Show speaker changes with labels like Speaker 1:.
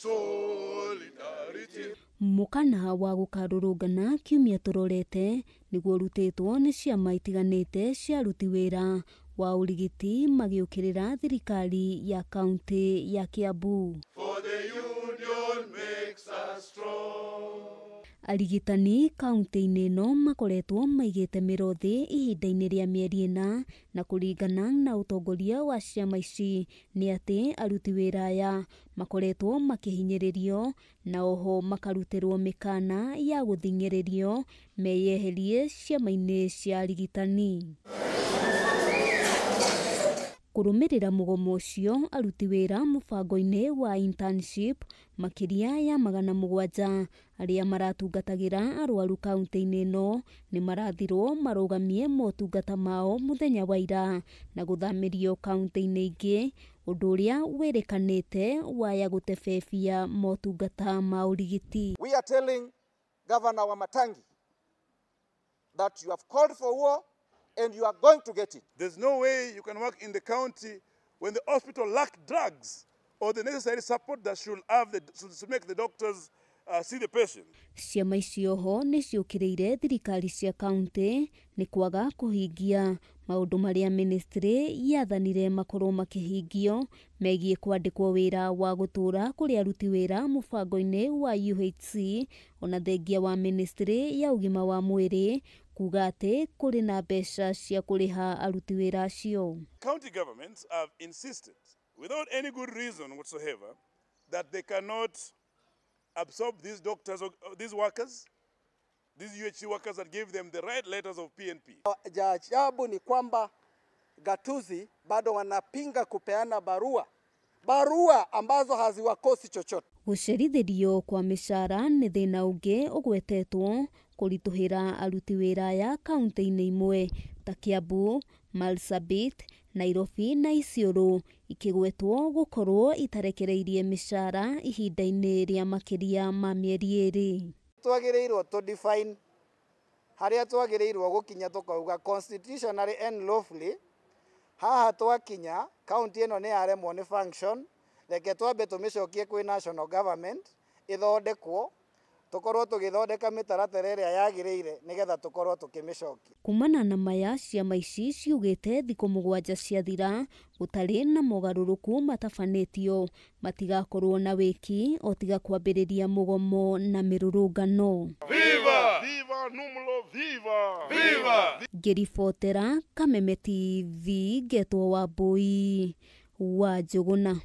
Speaker 1: Solidarity.
Speaker 2: Mũkana wa gũkarũrũngana kiumia tũrorete nĩguo ũrutĩtwo nĩ ciama itiganĩte cia aruti wĩra wa ũrigiti magĩũkĩrĩra thirikari ya kaunti ya Kiambu.
Speaker 1: For the union makes us strong.
Speaker 2: Arigitani kaunti-inĩ ĩno makoretwo maigĩte mĩro thĩ ihinda-inĩ rĩa mĩeri 4 na kũringana na ũtongoria wa ciama ici nĩ atĩ aruti wĩra aya makoretwo makĩhinyĩrĩrio na oho makarutĩrwo mĩkana ya gũthing'ĩrĩrio meyeherie ciama-inĩ cia arigitani. Kũrũmĩrĩra mũgomo ũcio aruti wĩra mũbango-inĩ wa internship makĩria ya 700 arĩa maratungatagĩra arwaru kaunti-inĩ ĩno nĩ marathirwo marũgamie motungata mao mũthenya wa ira na gũthamĩrio kaunti-inĩ ingĩ, ũndũ ũrĩa wĩrĩkanĩte waya gũtebebia motungata ma ũrigiti.
Speaker 3: We are telling Governor Wamatangi that you have called for war and you are going to get it.
Speaker 1: There's no way you can work in the county when the hospital lack drugs or the necessary support that should have the, should make the doctors see the patient.
Speaker 2: Ciama icio ho nĩ ciũkĩrĩire thirikari cia kaunti nĩ kwaga kũhingia maũndũ marĩa ministry yathanire makorwo makĩhingio megiĩ kwandĩkwo wĩra wa gũtũũra kũrĩ aruti wĩra mũbango-inĩ wa UHC ona thengia wa ministry ya ũgima wa mwĩrĩ kuga atĩ kũrĩ na mbeca cia kũrĩha aruti wĩra acio.
Speaker 1: County governments have insisted without any good reason whatsoever that they cannot absorb these doctors, or these workers, these UHC workers that gave them the right letters of PNP.
Speaker 4: Ajabu ni kwamba gatuzi bado wanapinga kupeana barua ambazo haziwakosi chochote.
Speaker 2: Gũcerithĩrio kwa mĩcara nĩ thĩna ũngĩ ũgwetetwo kũritũhĩra aruti wĩra aya kaunti-inĩ imwe ta Kiambu, Marsabit, Nairobi na Isiolo ikĩgwetwo gũkorwo itarekereirie mĩcara ihinda-inĩ rĩa makĩria ma mĩeri 2.
Speaker 5: Twagĩrĩirwo to define harĩa twagĩrĩirwo gũkinya tũkauga constitutionally and lawfully haha twakinya kaunti ĩno nĩ yaremwo nĩ function, reke twambe tũmĩcokie kwĩ national government ĩthondekwo tũkorwo tũgĩthondeka mĩtaratara ĩrĩa yagĩrĩire nĩgetha tũkorwo tũkĩmĩcokia.
Speaker 2: Kumana na maya ciama ici ciugĩte thikũ 7 ciathira gũtarĩ na mogarũrũku matabanĩtio matigakorwo na wĩki o tiga kwambĩrĩria mũgomo na mĩrũrũngano.
Speaker 1: Viva! Viva Numlo, viva! Viva!
Speaker 2: Ngĩribotera Kameme TV ngetwo Wambui wa Njũgũna.